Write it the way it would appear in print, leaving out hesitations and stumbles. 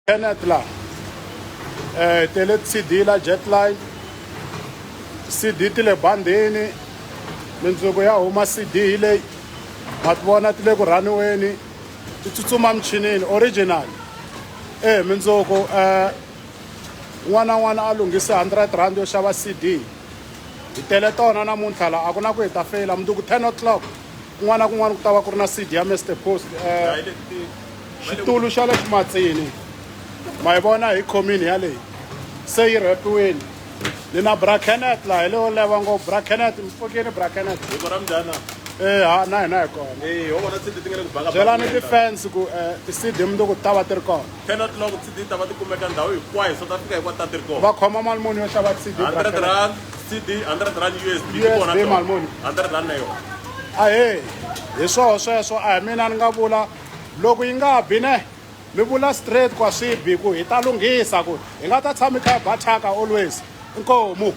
Kenneth la tele CD la Jetline CD ti le bandini mindzuku ya huma CD hi leyi ma ti vona ti le ku rhaniweni ti tsutsuma michinini original e mindzuku un'wana na un'wana a lunghise 100 rand yo xava CD hi tele tona namuntlha la a ku na ku hi ta feyila mundzuku 10 o'clock kun'wana na kun'wana ku ta va ku ri na CD ya Mr Post xitulu xa le ximatsini ma yi vona hi khomini yaleyi se yi rhepiwile ni na brakenet laha hi leyo leva ngopfu brakenet mi pfukini brakenet hi kona mnjhana e ha na hina hi kona eh ho vona CD ti nga le ku baka byelani ti-fans ku um ti-cd mundzuku ti ta va ti ri kona 10 o'clock CD ta va ti kumeka ndhawu hinkwayo South Africa hinkwayo ta ti ri kona va khoma mali muni yo xava CD 100 rand CD 100 rand USB ti kona USB mali muni 100 rand na yona ahee hi swoho sweswo a hi mina ni nga vula loko yi nga bi ne mi vula straight kwa swi bi ku hi ta lunghisa ku hi nga ta tshama hi kha hi ba thyaka always inkomu.